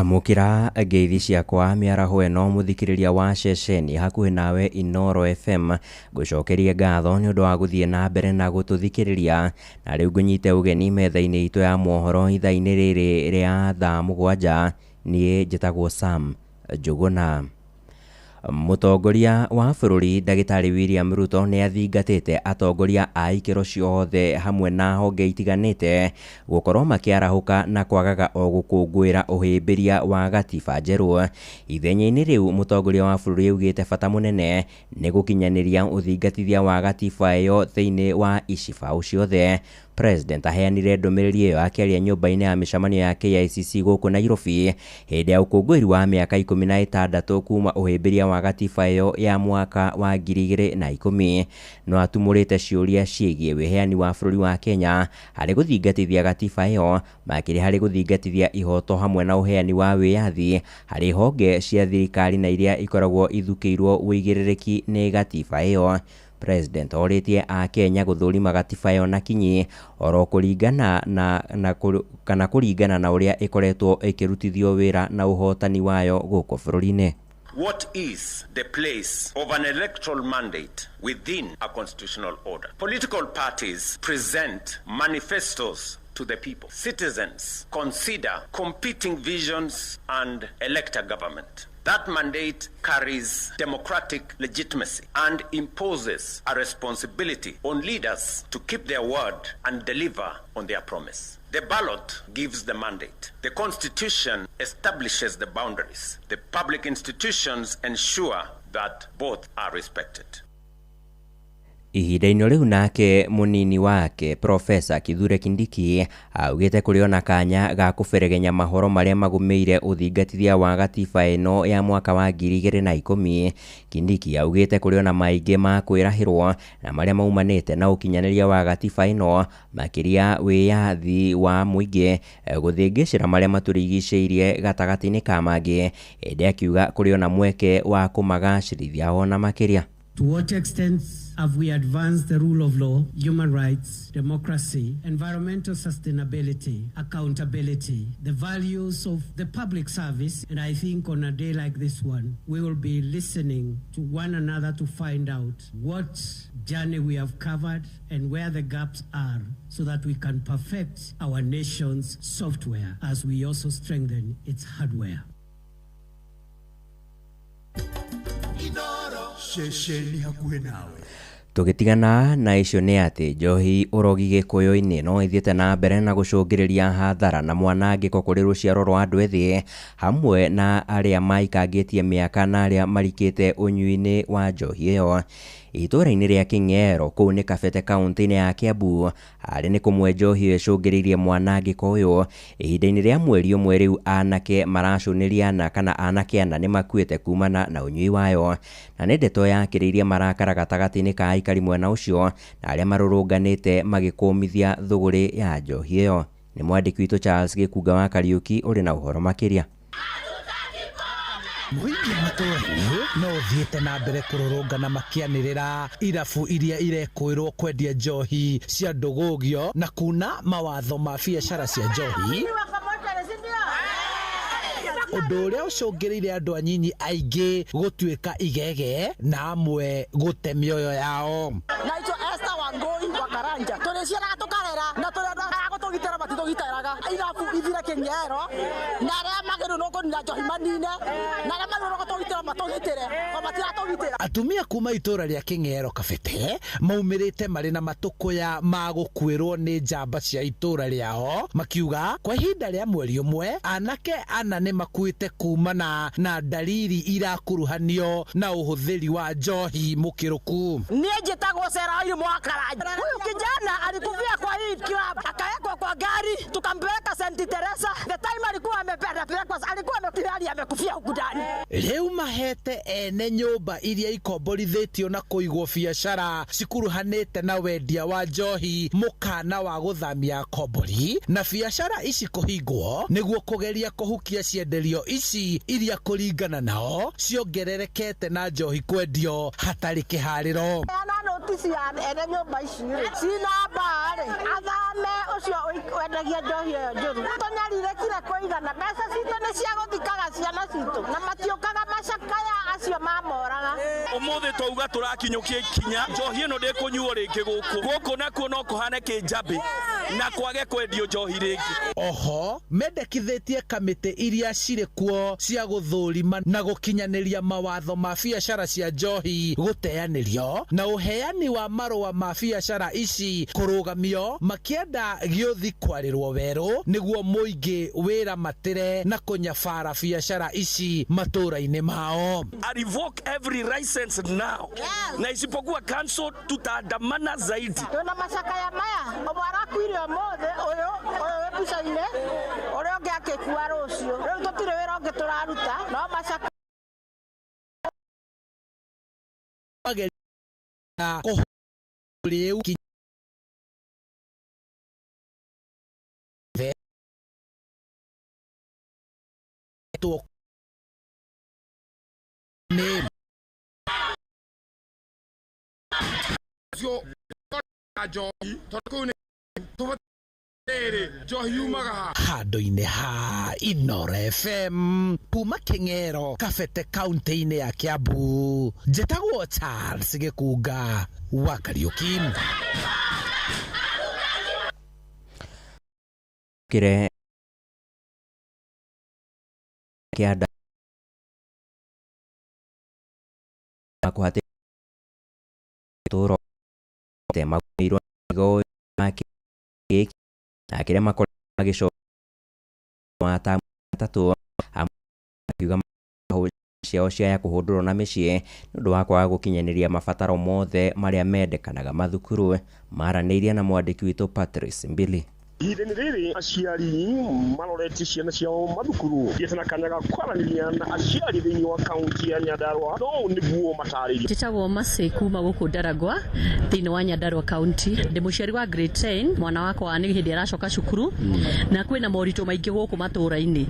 Amũkĩra ngeithi ciakwa mĩaraho ĩno mũthikĩrĩria wa ceceni hakuhĩ nawe Inooro FM. Ngũcokerie ngatho nĩ ũndũ wa gũthiĩ na mbere na gũtũthikĩrĩria. Na rĩu ngũnyite ũgeni metha-inĩ itũ ya mohoro ithaa-inĩ rĩrĩ rĩa thaa 7. Niĩ njĩtagwo Sam Njũgũna. Mũtongoria wa bũrũri Ndagĩtarĩ William Ruto nĩ athingatĩte atongoria a ikĩro ciothe hamwe na honge itiganĩte gũkorwo makĩarahũka na kwagaga o gũkũngũĩra ũhĩmbĩria wa gatiba njerũ. Ithenya-inĩ rĩu mũtongoria wa bũrũri augĩte bata mũnene nĩ gũkinyanĩria ũthingatithia wa gatiba ĩyo thĩinĩ wa icibaũ ciothe. President aheanire ndũmĩrĩri ĩyo akĩaria nyũmba-inĩ ya mĩcemanio ya KICC gũkũ Nairobi hĩndĩ ya ũkũngũĩri wa mĩaka 16 kuma ũhĩmbĩria wa gatiba ĩyo ya mwaka wa 2010. No atumũrĩte ciũria ciĩgiĩ wĩheani wa bũrũri wa Kenya harĩ gũthingatithia gatiba ĩyo, makĩria harĩ gũthingatithia ihoto hamwe na ũheani wa wĩyathi harĩ honge cia thirikari na iria ikoragwo ithukĩirwo ũigĩrĩrĩki nĩ gatiba ĩyo. President orĩtie Akenya gũthũrima gatiba ĩyo na kinyi oro kũringana na kana kũringana na ũrĩa ĩkoretwo ĩkĩrutithio wĩra na ũhotani wayo gũkũ bũrũri-inĩ. What is the place of an electoral mandate within a constitutional order? Political parties present manifestos to the people. Citizens consider competing visions and elect a government. That mandate carries democratic legitimacy and imposes a responsibility on leaders to keep their word and deliver on their promise. The ballot gives the mandate. The Constitution establishes the boundaries. The public institutions ensure that both are respected. Ihinda-inĩ rĩu nake mũnini wake Profesa Kithure Kindiki augĩte kũrĩ ona kanya ga kũberegenya mahoro marĩa magũmĩire ũthingatithia wa gatiba ĩno ya mwaka wa 2010. Kindiki augĩte kũrĩ ona maingĩ ma kwĩrahĩrwo na marĩa maumanĩte na ũkinyanĩria wa gatiba ĩno, makĩria wĩyathi wa mũingĩ gũthĩngĩcĩra marĩa matũrigicĩirie gatagatĩ-inĩ ka mangĩ, ĩndĩ akiuga kũrĩ ona mweke wa kũmagacĩrithia ona makĩria. To what extent have we advanced the rule of law, human rights, democracy, environmental sustainability, accountability, the values of the public service? And I think on a day like this one, we will be listening to one another to find out what journey we have covered and where the gaps are so that we can perfect our nation's software as we also strengthen its hardware. Ceceni hakuhĩ nawe. Tũgĩtigana na icio nĩ atĩ njohi ũrogi gĩkũyũ-inĩ no ĩthiĩte na mbere na gũcũngĩrĩria hathara na mwanangĩko kũrĩ rũciaro rwa andũ ethĩ hamwe na arĩa maikangĩtie mĩaka na arĩa marikĩte ũnyui-inĩ wa njohi ĩyo. Itũũra-inĩ rĩa Kĩng'ero kũu nĩ Kabete kaũntĩ-inĩ ya Kiambu harĩ nĩ kũmwe njohi ĩyo ĩcũngĩrĩirie mwanangĩko ũyũ. Ihinda-inĩ rĩa mweri ũmwe rĩu anake maracũnĩria ana kana anake ana nĩ makuĩte kumana na ũnyui wayo, na nĩ ndeto yakĩrĩirie marakara gatagatĩ-inĩ ka aikari mwena ũcio na arĩa marũrũnganĩte magĩkũmithia thũgũrĩ ya njohi ĩyo. Nĩ mwandĩki witũ Charles Gĩkunga wa Kariũki ũrĩ na ũhoro makĩria. Mũingĩ matũũra-inĩ no ũthiĩte na mbere kũrũrũngana makĩanĩrĩra irabu iria irekũĩrwo kwendia njohi cia ndũgũgio na kuna mawatho ma biacara cia njohi, ũndũ ũrĩa ũcũngĩrĩire andũ anyinyi aingĩ gũtuĩka igege na amwe gũte mĩoyo yao. Naitwa Esther Wangui wa Karanja. Tũrĩciaraga tũkarera na tũrĩ andũ a gũtũgitĩra matitũgitĩraga. Irabu ithire Kĩng'ero na arĩa magĩrĩirwo nĩ kũnina njohi manine na arĩa magĩrĩirwo gũtũgitĩra matũgitĩre o matiratũgitĩra. Atumia kuma itũũra rĩa Kĩng'ero Kabete maumĩrĩte marĩ na matũkũya ma gũkuĩrwo nĩ njamba cia itũũra rĩao, makiuga kwa ihinda rĩa mweri ũmwe anake ana nĩ makuĩte kumana na ndariri irakuruhanio na ũhũthĩri wa njohi mũkĩrũku. Niĩ njĩtagwo Sarah Wairimu wa Karanja. Huyu kijana alikufia kwa hii club, akawekwa kwa gari tukampeleka St Teresa. The time alikuwa amepelekwa, alikuwa amekufia, amekufia huku ndani. Rĩu mahete ene nyũmba iria ikomborithĩtio na kũigwo biacara cikuruhanĩte na wendia wa njohi mũkana wa gũthamia akombori na biacara ici kũhingwo nĩguo kũgeria kũhukia cienderio ici iria kũringana nao ciongererekete na njohi kwendio hatarĩ kĩharĩro. Ana Ploti cia ene nyũmba ici rĩ cina mbaa rĩ athame ũcio wendagia njohi ĩyo njũru. Tũnyarirĩkire kũigana, mbeca citũ nĩ cia gũthikaga ciana citũ na matiũkaga macakaya acio mamoraga. Ũmũthĩ twauga tũrakinyũkia ikinya, njohi ĩno ndĩkũnyuo rĩngĩ gũkũ. Gũkũ nakuo no kũhane kĩnjambĩ na kwage kwendio njohi rĩngĩ. Oho mendekithĩtie kamĩtĩ iria cirĩ kuo cia gũthũrima na gũkinyanĩria mawatho ma biacara cia njohi gũteanĩrio na ũheani wa marũa ma biacara ici kũrũgamio, makĩenda gĩũthi kwarĩrwo werũ nĩguo mũingĩ wĩramatĩre na kũnyabara biacara ici matũũra-inĩ mao. I revoke every license now. Na isipokuwa cancel tutaandamana zaidi. Tuna macakaya maya, ũmwe arakuire ũmũthĩ, ũyũ wĩ mbica-inĩ, ũrĩa ũngĩ akĩkua rũciũ. Rĩu tũtirĩ wĩra ũngĩ tũraruta, no macakaya rĩu nĩ handũ-inĩ ha Inoro FM kuma Kĩng'ero Kabete kaunti-inĩ ya Kiambu. Njĩtagwo Charles Gĩkunga wa Kariũki. Kire kĩanda kũhatĩ tũro temagũmĩirwo nĩgo gĩkĩ na kĩrĩa makoretwo magĩcoka wa tamu gatatũ akiuga ciao ciaya kũhũndũrwo na mĩciĩ nĩ ũndũ wa kwaga gũkinyanĩria mabataro mothe marĩa mendekanaga mathukuru. Maranĩirie na mwandĩki witũ Patrice Mbili. Ihinda-inĩ rĩrĩ aciari maroretie ciana ciao mathukuru thiĩte na kanya ga kwaranĩria na aciari thĩinĩ wa kaunti ya Nyandarua no nĩguo matarĩrie. Njĩtagwo Mercy kuma gũkũ Ndaragwa thĩinĩ wa Nyandarua County. Ndĩ mũciari wa grade 10, mwana wakwa nĩ hĩndĩ aracoka cukuru na kwĩna moritũ maingĩ gũkũ matũũra-inĩ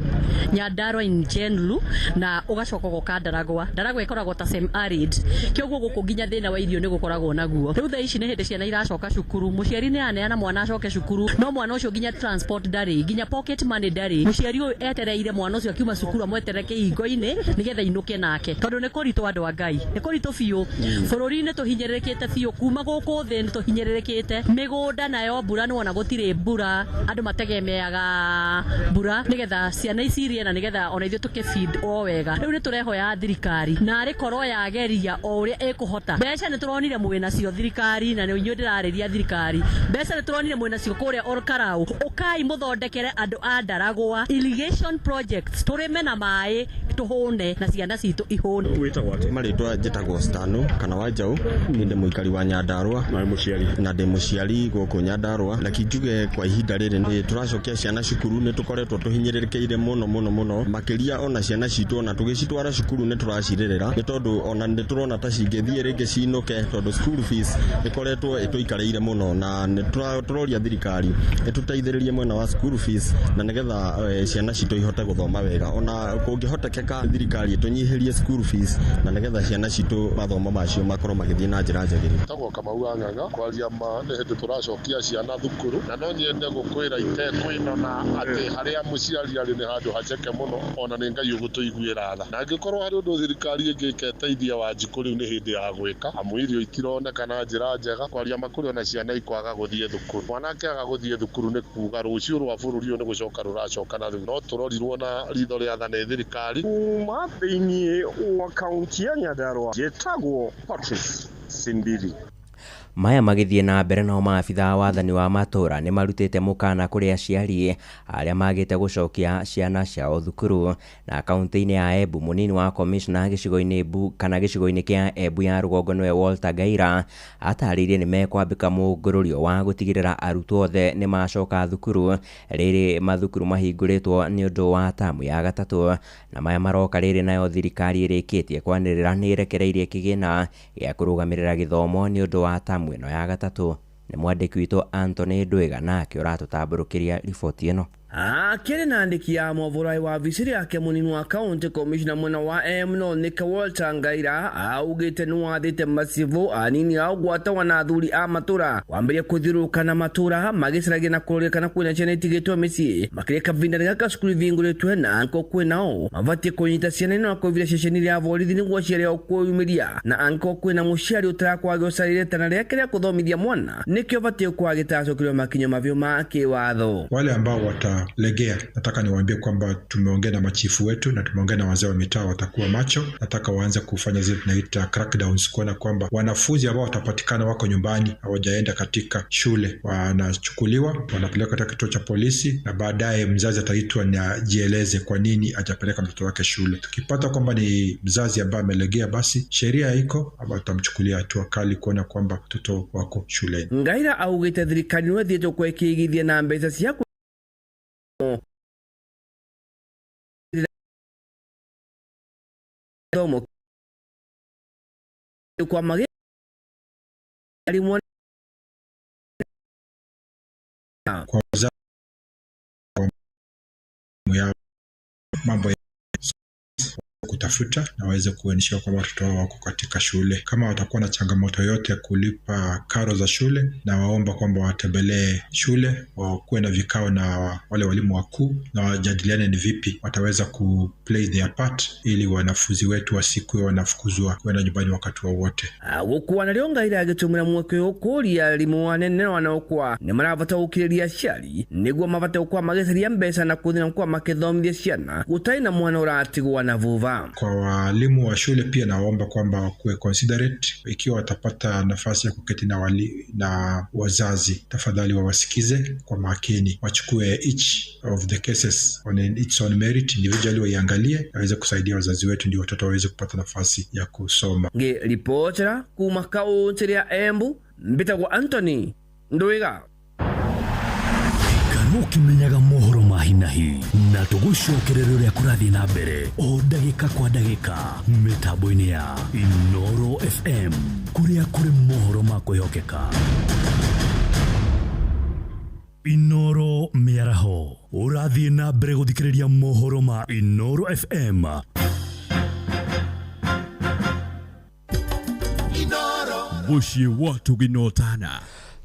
Nyandarua in general, na ũgacoka ũgoka Ndaragwa. Ndaragwa ĩkoragwo ta semi arid, kĩoguo gũkũ nginya thĩna wa irio nĩ gũkoragwo naguo. Rĩu thaa ici nĩ hĩndĩ ciana iracoka cukuru, mũciari nĩ aneana mwana acoke cukuru, no mwana ũcio nginya transport ndarĩ, nginya pocket money ndarĩ. Mũciari ũyũ etereire mwana ũcio akiuma cukuru amweterere kĩhingo-inĩ nĩgetha inũke nake, tondũ nĩ kũritũ andũ a Ngai, nĩ kũritũ biũ. Bũrũri-inĩ tũhinyĩrĩrĩkĩte biũ, kuma gũkũ thĩ nĩ tũhinyĩrĩrĩkĩte. Mĩgũnda nayo mbura nĩwona gũtirĩ mbura, andũ mategemeaga mbura nĩgetha ciana ici irie na nĩgetha ona ithuĩ tũkĩ feed o wega. Rĩu nĩ tũrehoya thirikari narĩ korwo yageria o ũrĩa ĩkũhota. Mbeca nĩ tũronire mwĩnacio thirikari, na nĩ inyuĩ ndĩrarĩria thirikari. Mbeca nĩ tũronire mwĩnacio kũrĩa Olkarau. Ũkai mũthondekere andũ a Ndaragwa irrigation projects, tũrĩme na maĩ tũhũne na ciana citũ ihũne. Wĩtagwo atĩa? Marĩtwa njĩtagwo Stano kana Wanjaũ, ni ndĩ mũikari wa Nyandarua na ndĩ mũciari gũkũ Nyandarua. Reke njuge kwa ihinda rĩrĩ nĩ tũracokia ciana cukuru, nĩ tũkoretwo tũhinyĩrĩrĩkĩire mũno mũno mũno, makĩria ona ciana citũ ona tũgĩcitwara cukuru nĩ tũracirĩrĩra, nĩ tondũ ona nĩ tũrona ta cingĩthiĩ rĩngĩ cinũke, tondũ school fees ĩkoretwo ĩtũikarĩire mũno, na nĩ tũroria thirikari ĩtũteithĩrĩrie mwena wa school fees na nĩgetha ciana citũ ihote gũthoma wega. Ona kũngĩhotekeka thirikari ĩtũnyihĩrie school fees na nĩgetha ciana citũ mathomo macio makorwo magĩthiĩ na njĩra njagĩrĩru. Tagwo Kamau wa Ng'ang'a, kwaria ma nĩ hĩndĩ tũracokia ciana thukuru, na no nyende gũkwĩra itekwĩnona atĩ harĩa mũciari arĩ nĩ handũ haceke mũno, ona nĩ Ngai ũgũtũiguĩra tha. Na angĩkorwo harĩ ũndũ thirikari ĩngĩka ĩteithie Wanjikũ rĩu nĩ hĩndĩ ya gwĩka, amu irio itironeka na njĩra njega. Kwaria ma kũrĩ ona ciana ikwaga gũthiĩ thukuru. Mwana akĩaga gũthiĩ thukuru nĩ kuga rũciũ rwa bũrũri ũyũ nĩ gũcoka rũracoka na thutha. No tũrorirwo na ritho rĩa tha nĩ thirikari. Kuma thĩinĩ wa kaunti ya Nyandarua njĩtagwo Patrice Simbiri. Maya magĩthiĩ na mbere nao maabitha wathani wa matũũra nĩ marutĩte mũkana kũrĩ aciari arĩa magĩte gũcokia ciana ciao thukuru. Na kaunti-inĩ ya Embu, mũnini wa commissioner gĩcigo-inĩ Embu kana gĩcigo-inĩ kĩa Embu ya rũgongo nĩwe Walter Ngaira atarĩirie nĩ mekwambĩka mũngũrũrio wa gũtigĩrĩra arutwo othe nĩ macoka thukuru rĩrĩ mathukuru mahingũrĩtwo nĩ ũndũ wa tamu ya gatatũ. Na maya maroka rĩrĩ nayo thirikari ĩrĩkĩtie kwanĩrĩra nĩ ĩrekereirie kĩgĩna gĩa kũrũgamĩrĩra gĩthomo nĩ ũndũ wa tamu ĩno ya gatatũ. Nĩ mwandĩki witũ Anthony Ndwiga nake ũratũtambũrũkĩria riboti ĩno. Akĩaria na andĩki a mohoro wabici yake mũnini wa county commissioner mwena wa M no nĩke Walter Ngaira augĩte nĩwathĩte macibũ anini a ũgwatawa na athuri a matũra kwambĩrĩria kũthiũrũrũka na matũra magĩcaragia na kũroria kana kwĩna ciana itigĩtwo mĩciĩ makĩria kavinda gaka cukuru ivingũrĩtwe na angĩkorwo kwĩnao mabatiĩ kũnyita ciana ino na kũivira ceceni rĩa borithi nĩguo aciari ao kwĩyumĩria na angĩkorwo kwĩna mũciari ũtarakorwo agĩũcarĩria itana rĩake rĩa kũthomithia mwana nĩkĩo batiĩ gũkorwo agĩtacokerio makinyo mabiũ ma kĩwatho. Wale ambao watalegea, nataka niwaambie kwamba tumeongea na machifu wetu na tumeongea na wazee wa mitaa, watakuwa macho. Nataka waanze kufanya zile tunaita crackdowns, kuona kwamba wanafunzi ambao watapatikana wako nyumbani hawajaenda katika shule wanachukuliwa, wanapelekwa katika kituo cha polisi, na baadaye mzazi ataitwa na ajieleze kwa nini hajapeleka mtoto wake shule. Tukipata kwamba ni mzazi ambaye amelegea, basi sheria iko ambayo tutamchukulia hatua kali kuona kwamba mtoto wako shuleni. Ngaira augĩte thirikari no ĩthiĩte gũkorwo ĩkĩigithia na mbeca cia gĩthomo kwa magĩ arimũ kwa wazazi yao mambo ya kutafuta na waweze kuonyesha kwamba watoto wao wako katika shule. Kama watakuwa na changamoto yote ya kulipa karo za shule, na waomba kwamba watembelee shule, wakuwe na vikao na wale walimu wakuu na wajadiliane ni vipi wataweza ku play their part ili wanafunzi wetu wasikuwe wanafukuzwa kwenda nyumbani wakati wowote. Gũkua narĩo Ngaira agĩtũmĩra mweke ũyũ kũũria arimũ anene wanaokwa nĩ marabata gũkirĩria aciari nĩguo mabate gũkorwo magĩcaria mbeca na kũthina gũkorwo makĩthomithia ciana gũtarĩ na mwana ũratigwo na vuva. Kwa walimu wa shule pia nawaomba kwamba wakuwe considerate ikiwa watapata nafasi ya kuketi na na wazazi, tafadhali wawasikize kwa makini, wachukue each of the cases on its own merit, individually waiangalie, waweze kusaidia wazazi wetu ndio watoto waweze kupata nafasi ya kusoma. Ngĩribotera kuma kaunti ya Embu, mbĩtagwo Anthony Ndwiga. Ũkĩmenyaga mohoro ma hi na hi na tũgũcokerera ũrĩa kũrathiĩ na mbere o ndagĩka kwa ndagĩka mĩtambo-inĩ ya Inoro FM kũrĩa kũrĩ mohoro ma kwĩhokeka. Inoro mĩaraho ũrathiĩ na mbere gũthikĩrĩria mohoro ma Inoro FM. Mũciĩ wa tũginotana.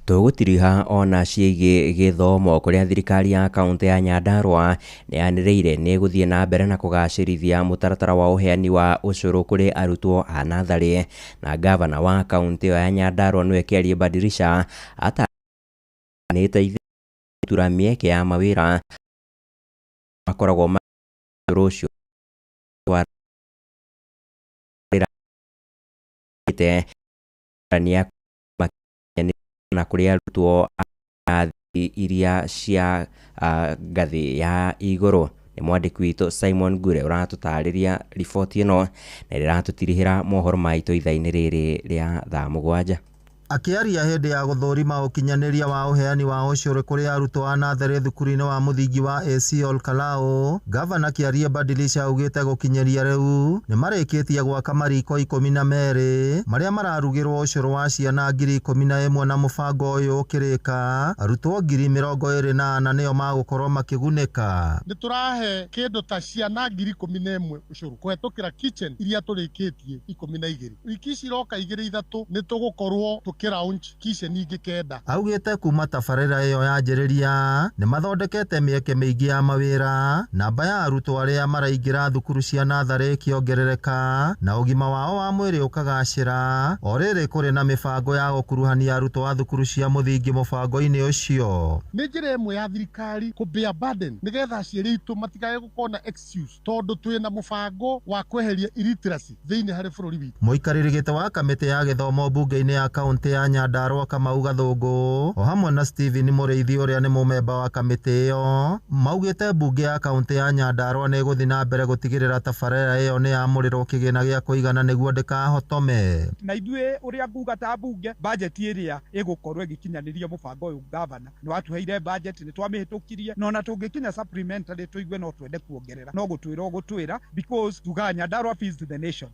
Tũgũtiriha ona ciĩgiĩ gĩthomo kũrĩa thirikari ya kaunti ya Nyandarua nĩyanĩrĩire nĩ ĩgũthiĩ na mbere na kũgacĩrithia mũtaratara wa ũheani wa ũcũrũ kũrĩ arutwo a natharĩ, na gavana wa kaunti ĩyo ya Nyandarua nĩwe Kĩarie Badirisha atanĩte tura mĩeke ya mawĩra makoragwo ũcũrũ ũcio na kũrĩ arutwo a iria cia ngathĩ ya igũrũ. Nĩ mwandĩki witũ Simon Ngure ũratũtarĩria riboti ĩno na ĩratũtirihĩra mohoro maitũ ithaa-inĩ rĩrĩ rĩa thaa 7. Akĩaria hĩndĩ ya gũthũrima ũkinyanĩria wa ũheani wa ũcũrũ kũrĩ arutwo a natharĩ thukuru-inĩ wa mũthingi wa AC Olkalou, gavana Kĩarie Badilisha augĩte gũkinyĩria rĩu nĩ marĩkĩtie gwaka mariko 12 marĩa mararugĩrwo ũcũrũ wa ciana 11,000 na mũbango ũyũ ũkĩrĩka arutwo 24,000 nĩo magũkorwo makĩgunĩka. Nĩ tũrahe kĩndũ ta ciana 11,000 ũcũrũ kũhetũkĩra kitchen iria tũrĩkĩtie 12. Wiki ici iroka 2 3 nĩ tũgũkorwo launch kitchen ingĩ 9. Augĩte kuma tabarĩra ĩyo yanjĩrĩria nĩ mathondekete mĩeke mĩingĩ ya mawĩra, namba ya arutwo arĩa maraingĩra thukuru cia natharĩ ĩkĩongerereka na ũgima wao wa mwĩrĩ ũkagacĩra. O rĩrĩ kũrĩ na mĩbango ya gũkuruhania arutwo a thukuru cia mũthingi mũbango-inĩ ũcio. Nĩ njĩra ĩmwe ya thirikari kũ bear burden nĩgetha aciari aitũ matikae gũkorwo na excuse tondũ twĩna mũbango wa kweheria illiteracy thĩinĩ harĩ bũrũri witũ. Mũikarĩri gĩtĩ wa kamĩtĩ ya gĩthomo mbunge-inĩ ya kaunti ya Nyandarua Kamau Gathũngũ o hamwe na Stephen Mũrĩithi ũrĩa nĩ mũmemba wa kamĩtĩ ĩyo maugĩte mbunge ya kaunti ya Nyandarua nĩ ĩgũthiĩ na mbere gũtigĩrĩra tabarĩra ĩyo nĩ yamũrĩrwo kĩgĩna gĩa kũigana nĩguo ndĩkahotome. Na ithuĩ ũrĩa nguga ta mbunge budget ĩrĩa ĩgũkorwo ĩgĩkinyanĩria mũbango ũyũ gavana nĩ watuheire budget nĩ twamĩhĩtũkirie na ona tũngĩkinya supplementary tũigue no twende kuongerera no gũtwĩra ũgũtwĩra because tugaga Nyandarua feeds the nation.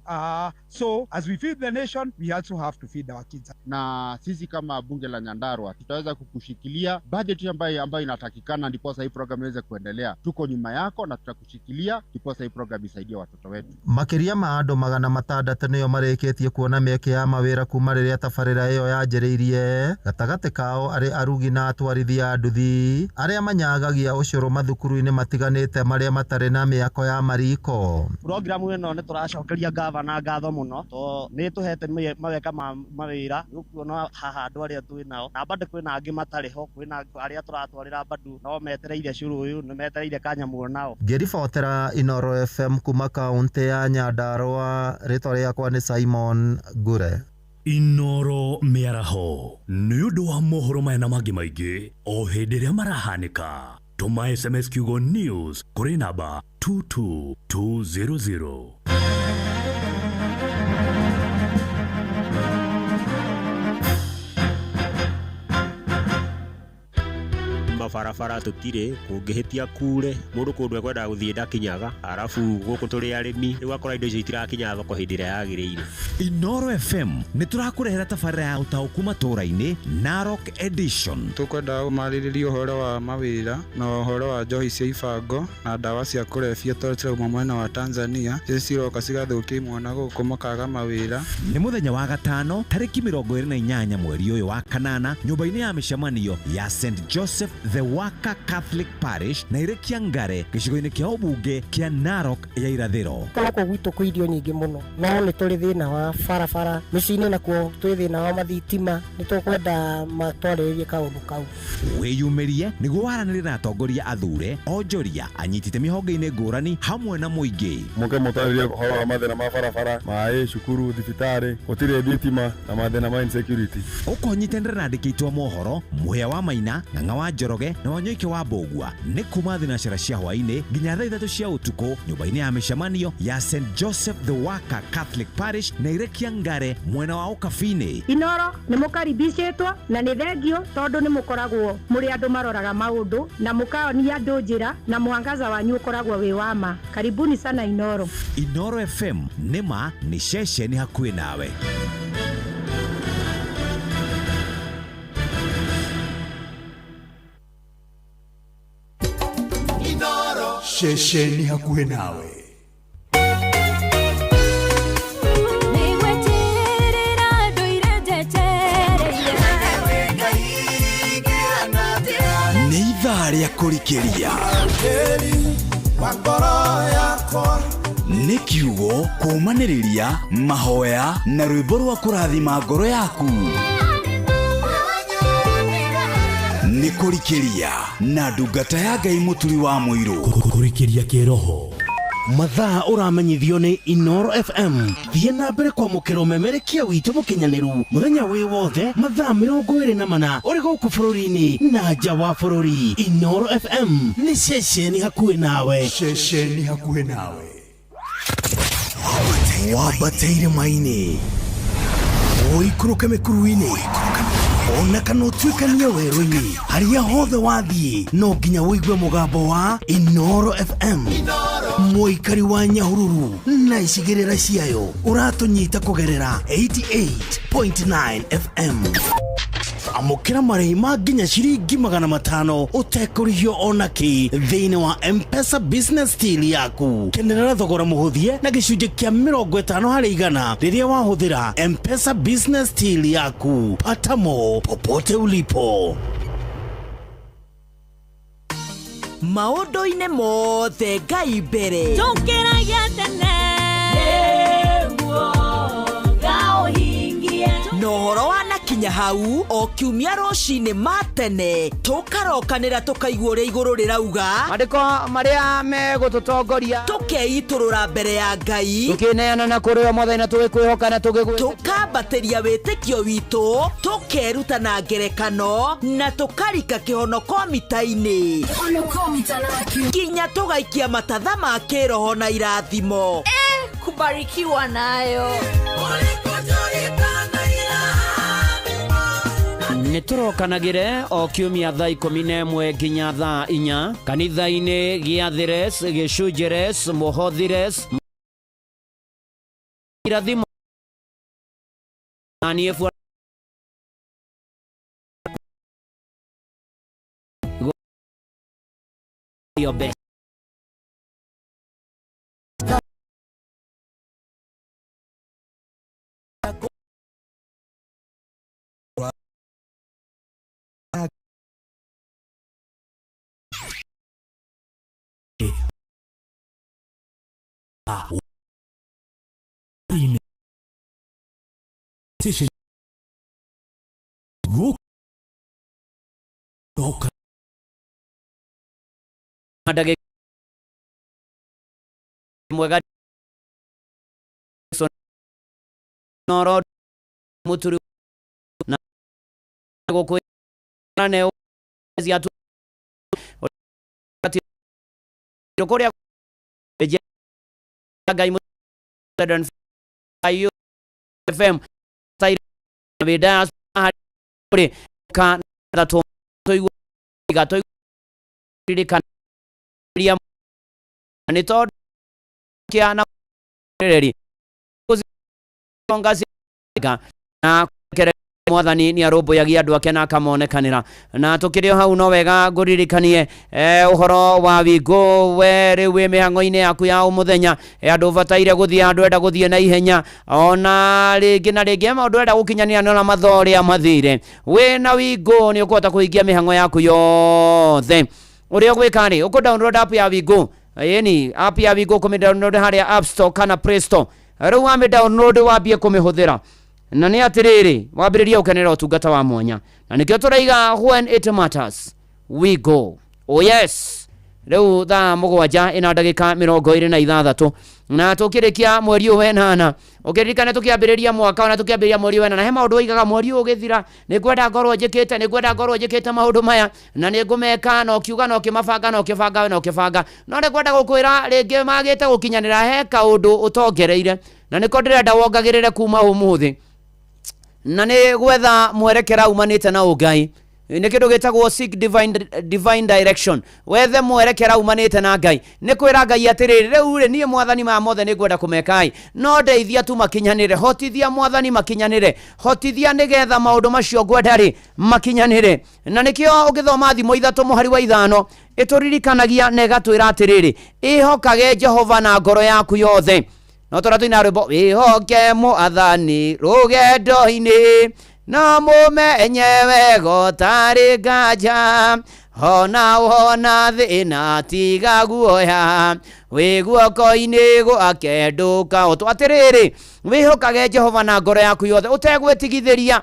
So as we feed the nation we also have to feed our kids. Na Na sisi kama bunge la Nyandarua tutaweza kukushikilia bajeti ambayo inatakikana, ndiposa hii program iweze kuendelea. Tuko nyuma yako na tutakushikilia ndiposa hii program isaidie watoto wetu. Makĩria ma andũ 600 nĩo marĩkĩtie kuona mĩeke ya mawĩra kuma rĩrĩa tabarĩra ĩyo yanjĩrĩirie, gatagatĩ kao arĩ arugi na atwarithia a nduthi arĩa manyagagia ũcũrũ mathukuru-inĩ matiganĩte marĩa matarĩ na mĩako ya mariko. Programu ĩno nĩ tũracokeria gavana ngatho mũno to nĩ tũhete maweka ma mawĩra nĩũkuona haha andũ arĩa twĩ nao na bado kwĩna angĩ matarĩ ho, kwĩna arĩa tũratwarĩra bado no metereire cũrũ ũyũ, nĩ metereire kanyamũ nao. Ngĩribotera Inooro FM kuma kaunti ya Nyandarua, rĩtwa rĩakwa nĩ Simon Ngure. Inooro mĩaraho nĩ ũndũ wa mohoro maya na mangĩ maingĩ o hĩndĩ ĩrĩa marahanĩka. Tũma SMS kiugo news kũrĩ namba 22200. Mabarabara tutire kũngĩhĩtia kure mũndũ kũndũ ekwendaga gũthiĩ ndakinyaga, arabu gũkũ tũrĩ arĩmi rĩu akora indo icio itirakinya thoko hĩndĩ ĩrĩa yagĩrĩire. Inooro FM nĩ tũrakũrehera tabarĩra ya ũtaũku matũũra-inĩ Narok Edition. Tũkwenda marĩrĩrie ũhoro wa mawĩra na ũhoro wa njohi cia ibango na ndawa cia kũrebia tondũ cirauma mwena wa Tanzania, icio ciroka cigathũkia imwana gũkũ makaga mawĩra. Nĩ mũthenya wa gatano tarĩki 28 mweri ũyũ wa kanana nyũmba-inĩ ya mĩcemanio ya St Joseph the Worker Catholic Parish na Irekia Ngare gĩcigo-inĩ kĩa ũbunge kĩa Narok ya irathĩro. Gũkũ gwitũ kwĩ irio nyingĩ mũno no nĩ tũrĩ thĩna wa barabara mĩciĩ-inĩ, nakuo twĩ thĩna wa mathitima, nĩ tũkwenda matwarĩrĩrie kaũndũ kau. Wĩyumĩrie nĩguo waranĩrie na atongoria athure, onjoria, anyiti itemi honge-inĩ ngũrani hamwe na mũingĩ. Mũke mũtarĩrie ũhoro wa mathĩna ma barabara, maĩ, cukuru, thibitarĩ, gũtirĩ thitima na mathĩna ma insecurity. Ũkũnyitanĩra na andĩki aitũ a mohoro Mũhĩa wa Maina, Ng'ang'a wa Njoroge na Wanyoike wa Mbũgua nĩ kuma thinacara cia hwaĩ-inĩ nginya thaa 3 cia ũtukũ nyũmba-inĩ ya mĩcemanio ya St Joseph the Worker Catholic Parish na Irekia Ngare mwena wa Ũkabi-inĩ. Inooro nĩ mũkaribicĩtwo na nĩ thengio tondũ nĩ mũkoragwo mũrĩ andũ maroraga maũndũ na mũkaonia andũ njĩra na mwangaza wanyu ũkoragwo wĩ wa ma. Karibuni sana Inooro. Inooro FM nĩ ma nĩ ceceni hakuhĩ nawe. Ceceni hakuhĩ nawe. Nĩ ithaa rĩa kũrikĩria, nĩ kiugo kũũmanĩrĩria, mahoya na rwĩmbo rwa kũrathima ngoro yaku. Nĩ kũrikĩria na ndungata ya Ngai Mũturi wa Mũirũ. Kũrikĩria kĩroho mathaa ũramenyithio nĩ Inooro FM. Thiĩ na mbere kwamũkĩra ũmemerekia witũ mũkinyanĩru mũthenya wĩ wothe mathaa 24 ũrĩ gũkũ bũrũri-inĩ na nja wa bũrũri. Inooro FM nĩ ceceni hakuhĩ nawe. Ceceni hakuhĩ nawe. Wambate irĩma-inĩ, ũikũrũke mĩkuru-inĩ, ona kana ũtuĩkanie werũ-inĩ, harĩa hothe wathiĩ no nginya ũigue mũgambo wa Inooro FM. Mũikari wa Nyahururu na icigĩrĩra ciayo ũratũnyita kũgerera 88.9 FM. Amũkĩra marĩhi ma nginya ciringi 500 ũtekũrĩhio ona kĩ thĩinĩ wa M-Pesa Business Till yaku. Kenerera thogora mũhũthie na gĩcunjĩ kĩa 50 harĩ igana rĩrĩa wahũthĩra M-Pesa Business Till yaku. Pata mo popote ulipo. Maũndũ-inĩ mothe Ngai mbere. Tũkĩragia tene nĩguo ngaũhingie. Na ũhoro wanakinya hau o kiumia rũcinĩ ma tene tũkarokanĩra tũkaigua ũrĩa igũrũ rĩrauga, mandĩko marĩa megũtũtongoria, tũkeitũrũra mbere ya Ngai, tũkĩneana na kũrĩ o Mwathani na tũgĩkwĩhoka na tũkambatĩria wĩtĩkio witũ, tũkeruta na ngerekano na tũkarika kĩhonoko mita-inĩ nginya tũgaikia matatha ma kĩroho na irathimo. Kubarikiwa nayo. Nĩ tũrokanagĩre o kiumia thaa 11 nginya thaa 4 kanitha-inĩ gĩathĩres gĩcunjĩres mũhothires irathimo na niĩ. Your best. Ndagĩka mwega noro muturi na gũkwĩra ne cia tu kũrĩa Ngai FM wĩ harĩ ka thatũ tũigua tũigua nĩ tondũ kĩa na reri na kere mwathani nĩ arũmbũyagia andũ ake na akamonekanĩra. Na tũkĩrĩ o hau no wega ngũririkanie ũhoro wa Wingo. We rĩu wĩ mĩhang'o-inĩ yaku ya mũthenya, andũ ũbataire gũthiĩ handũ enda gũthiĩ na ihenya, ona rĩngĩ na rĩngĩ maũndũ enda gũkinyanĩra nĩ mathaa ũrĩa mathire. Wĩna Wingo nĩ ũkũhota kũhingia mĩhang'o yaku yothe. Ũrĩa ũgwĩka rĩ, ũkũ download app ya Wingo. Ĩni app ya Wingo kũmĩ download harĩa App Store kana Play Store. Rĩu wamĩ download wambie kũmĩhũthĩra. Na nĩ atĩrĩrĩ, wambĩrĩria gũkenera ũtungata wa mwanya. Na nĩkĩo tũraiga when it matters we go. Oh yes. Rĩu thaa 7 ina ndagĩka 26 na tũkĩrĩkia mweri ũyũ wenana. Ũkĩririkane tũkĩambĩrĩria mwaka ona tũkĩambĩrĩria mweri wenana, he maũndũ oigaga mweri ũyũ ũgĩthira nĩngwenda ngorwo njĩkĩte, nĩngwenda ngorwo njĩkĩte maũndũ maya na nĩngũmeka, na ũkiuga na ũkĩmabanga na ũkĩbanga na ũkĩbanga. No nĩngwenda gũkwĩra rĩngĩ magĩte gũkinyanĩra, he kaũndũ ũtongereire na nĩko ndĩrenda wongagĩrĩre kuma ũmũthĩ, na nĩ gwetha mwerekera umanĩte na ũngai. Nĩ kĩndũ gĩtagwo seek divine direction. Wethe mwerekera umanĩte na Ngai. Nĩ kwĩra Ngai atĩrĩrĩ, rĩu rĩ niĩ mwathani maya mothe nĩngwenda kũmeka, no ndeithia tu makinyanĩre, hotithia mwathani makinyanĩre, hotithia nĩgetha maũndũ macio ngwenda rĩ makinyanĩre. Na nĩkĩo ũngĩthoma Thimo 3 mũhari wa 5 ĩtũririkanagia na ĩgatwĩra atĩrĩrĩ, ĩhokage Jehova na ngoro yaku yothe. No tũrĩa tũina rwĩmbo wĩhoke mwathani rũgendo-inĩ na mũmenye wega ũtarĩ nganja, hona wona thĩna tiga guoya, wĩ guoko-inĩ gwake ndũkahotwo. Atĩrĩrĩ, wĩhokage Jehova na ngoro yaku yothe ũtegwĩtigithĩria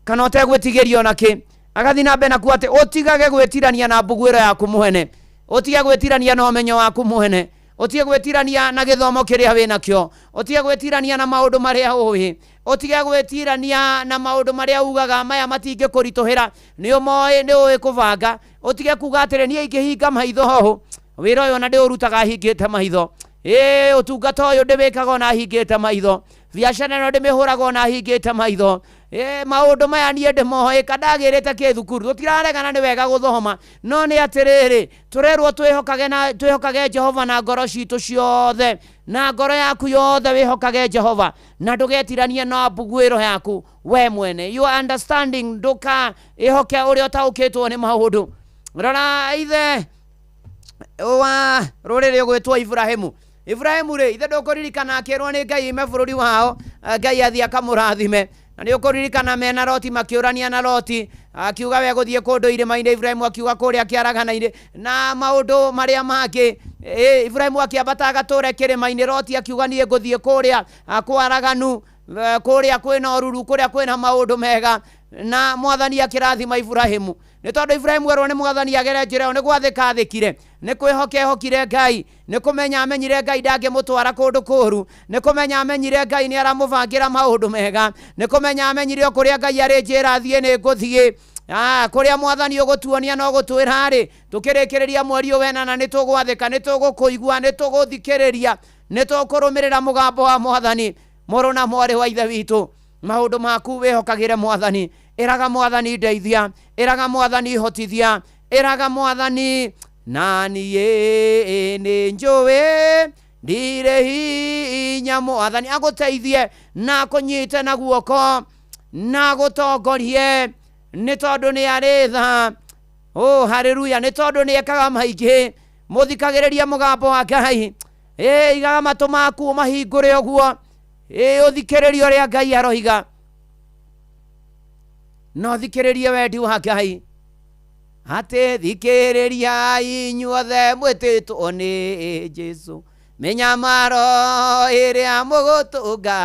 kana ũtegwĩtigĩria ona kĩ. Agathiĩ na mbere na kuuga atĩ ũtigage gwĩtirania na mbuguĩro yaku mwene, ũtige gwĩtirania na ũmenyo waku mwene, ũtige gwĩtirania na gĩthomo kĩrĩa wĩnakĩo, ũtige gwĩtirania na maũndũ marĩa ũĩ, ũtige gwĩtirania na maũndũ marĩa ugaga maya matingĩkũritũhĩra, nĩ ũmoĩ, nĩ ũĩ kũbanga. Ũtige kuga atĩrĩ niĩ ingĩhinga maitho ho, wĩra ũyũ ona ndĩũrutaga hingĩte maitho, ĩĩ ũtungata ũyũ ndĩwĩkaga ona hingĩte maitho, biacara ĩno ndĩmĩhũraga ona hingĩte maitho, ĩĩ maũndũ maya niĩ ndĩmoĩ kandagĩrĩte kĩ thukuru. Tũtiraregana nĩ wega gũthoma, no nĩ atĩrĩrĩ, tũrerwo twĩhokage Jehova na ngoro citũ ciothe, na ngoro yaku yothe wĩhokage Jehova, na ndũgetiranie na mbuguĩro yaku we mwene. Your understanding, ndũka ĩhoke ũrĩa ũtaũkĩtwo nĩ maũndũ. Rora ithe wa rũrĩrĩ ũgwĩtwo Ibrahimu. Ibrahimu rĩ, ithe ndũkũririkana akĩrwo nĩ Ngai ime bũrũri wao, Ngai athiĩ akamũrathime. Na nĩ ũkũririkana mena Loti makĩũrania na Loti, akiuga we gũthiĩ kũndũ irĩma-inĩ, Ibrahimu akiuga kũrĩa kĩaragana-inĩ na maũndũ marĩa mangĩ. Ibrahimu akĩambata agatũre kĩrĩma-inĩ, Loti akiuga niĩ ngũthiĩ kũrĩa kwaraganu, kũrĩa kwĩna ũruru, kũrĩa kwĩna maũndũ mega. Na mwathani akĩrathima Ibrahimu. Nĩ tondũ Ibrahimu erwo nĩ mwathani agere njĩra ĩyo, nĩ gwathĩka athĩkire, nĩ kwĩhoka ehokire Ngai, nĩ kũmenya amenyire Ngai ndangĩmũtwara kũndũ kũũru, nĩ kũmenya amenyire Ngai nĩ aramũbangĩra maũndũ mega, nĩ kũmenya amenyire o kũrĩa Ngai arĩ njĩra thiĩ nĩ ngũthiĩ. Kũrĩa mwathani ũgũtuonia no gũtwĩra rĩ, tũkĩrĩkĩrĩria mweri ũyũ wenana nĩ tũgwathĩka, nĩ tũgũkũigua, nĩ tũgũthikĩrĩria, nĩ tũkũrũmĩrĩra mũgambo wa mwathani. Mũrũ na mwarĩ wa ithe witũ, maũndũ maku wĩhokagĩre mwathani. Ĩraga mwathani ndeithia, ĩraga mwathani hotithia, ĩraga mwathani na niĩ nĩ njũĩ ndirĩ hinya. Mwathani agũteithie na akũnyite na guoko na agũtongorie, nĩ tondũ nĩ arĩ tha. Oh, haleluya, nĩ tondũ nĩ ekaga maingĩ. Mũthikagĩrĩria mũgambo wa Ngai. Ĩ igaga matũ maku ũmahingũre ũguo. Ĩ ũthikĩrĩrie ũrĩa Ngai aroiga. Na ũthikĩrĩrie wendi wa Ngai. Atĩ thikĩrĩria inyuothe mwĩtĩtwo nĩ Jesũ. Mĩnyamaro ĩrĩa mũgũtũnga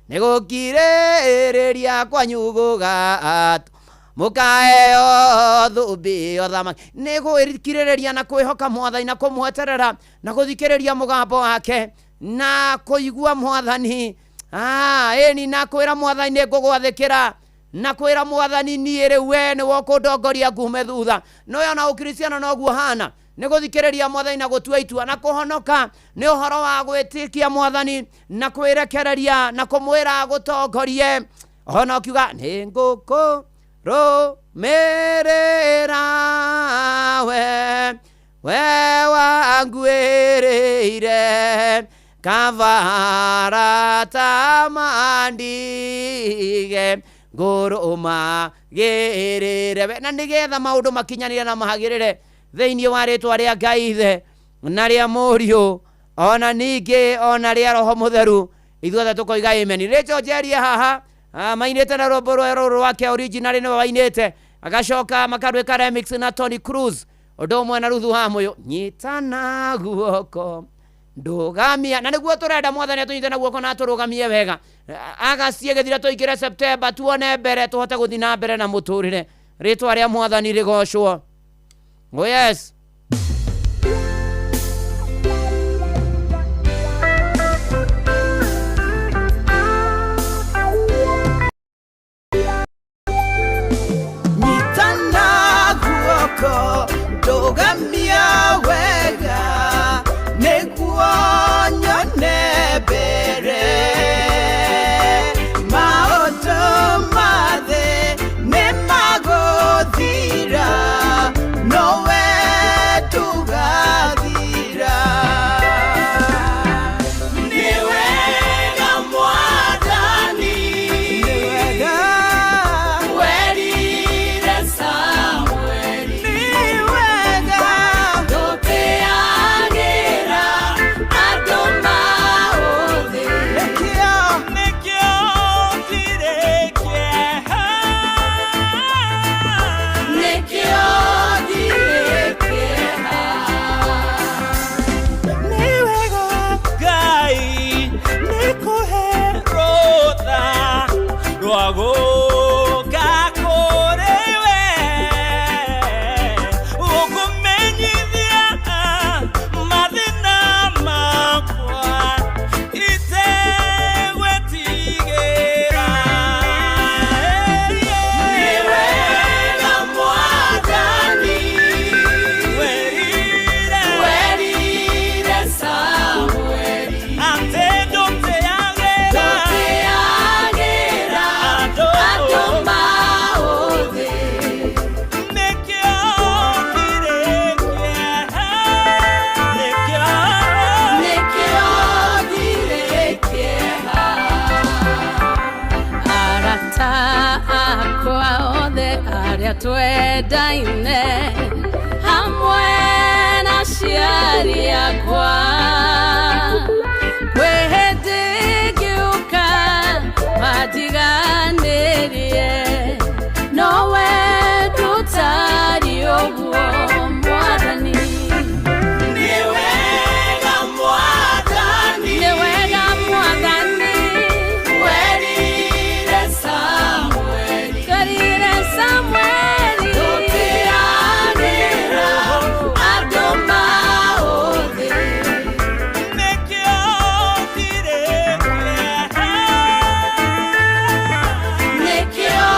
nĩ gũkirĩrĩria kwanyu gũgatũ mũkaheo thũmbĩ ya ũthamaki. Nĩ gwĩkirĩrĩria na kwĩhoka Mwathani na kũmweterera na gũthikĩrĩria mũgambo wake na kũigua Mwathani. Ĩni na kwĩra Mwathani nĩ ngũgwathĩkĩra na kwĩra Mwathani niĩ rĩu we nĩwe ũkũndongoria ngume thutha. No ona ũkristiano noguo hana, nĩ gũthikĩrĩria Mwathani na gũtua itua na kũhonoka nĩ ũhoro wa gwĩtĩkia Mwathani na kwĩrekereria na kũmwĩra agũtongorie. Ona ũkiuga nĩ ngũkũrũmĩrĩra we, we wanguĩrĩire kavara ta mandige ngũrũmagĩrĩre we. Na nĩgetha maũndũ makinyanĩre na mahagĩrĩre thĩinĩ wa rĩtwa rĩa Ngai Ithe na rĩa Mũriũ ona ningĩ ona rĩa Roho Mũtheru, ithuothe tũkoiga amen. Rachel Njerie haha mainĩte na rwĩmbo rwerũ rwake original nĩwe wainĩte, agacoka makarwĩka remix na Tony Cruz ũndũ ũmwe na Ruthu Hamũyũ. Nyitana guoko ndũgamia, na nĩguo tũrenda Mwathani atũnyite na guoko na atũrũgamie wega. Agasti ĩgĩthira tũingĩre September, tuone mbere tũhote gũthiĩ na mbere na mũtũrĩre. Rĩtwa rĩa Mwathani rĩgocwo. Oh yes. Nyitana guoko ndũgamia wega nĩguo nyone mbere. Maũndũ ma thĩ nĩmagũthira, nowe ndũgathira. Nĩ wega Mwathani, nĩ wega werire Samueli, nĩ wega ndũteagĩra andũ maũthĩ. Nĩkĩo, nĩkĩo ndirĩ kĩeha, nĩkĩo ndirĩ kĩeha. Nĩ wega Ngai nĩkũhe rũtha rwa gũka kũrĩ we, gũkũmenyithia mathĩna makwa itegwĩtigĩra. Nĩ wega Mwathani, werire Samueli, atĩ ndũteagĩra ndũteagĩra andũ maũthĩ. Nĩkĩo ndirĩ kĩeha, nĩkĩo, nĩkĩo ndirĩ kĩeha. Arata akwa othe arĩa twendaine hamwe na aciari akwa, kwĩ hĩndĩ ngĩũka mandiganĩrie, nowe ndũtariĩ ũguo Mwathani. Nĩ wega Mwathani, nĩ wega Mwathani, werire Samueli, werire Samueli, ndũteagĩra andũ maũthĩ. Nĩkĩo ndirĩ kĩeha, nĩkĩo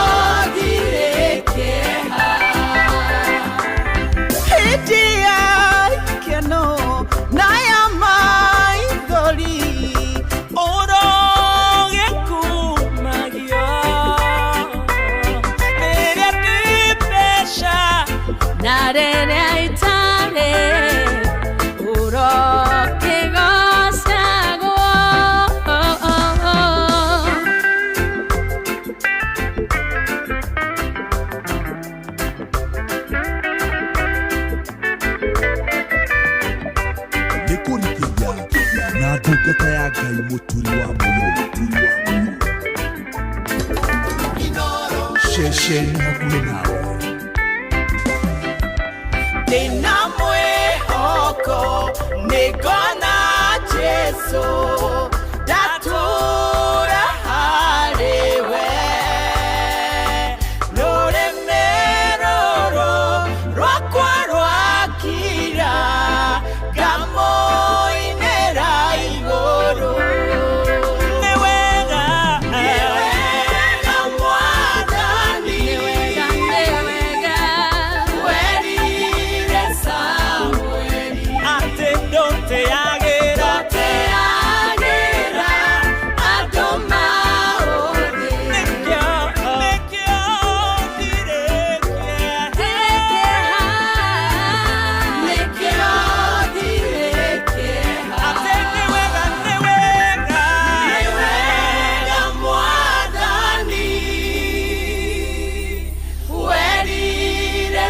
Ndungata ya Ngai mũturi wa mũyo, mũturi wa mũyo. Ceceni hakuhĩ nawe. Ndĩna mwĩhoko nĩngona Jesũ ndatũra harĩ we rũrĩmĩ rũrũ rwakwa rwakira ngamũinĩra igũrũ. Nĩ wega, nĩ wega Mwathani, nĩ wega werire Samueli atĩ ndũteagĩra, ndũteagĩra andũ maũthĩ. Nĩkĩo, nĩkĩo ndirĩ kĩeha. Nĩkĩo ndirĩ kĩeha. Atĩ nĩ wega, nĩ wega. Nĩ wega Mwathani, werire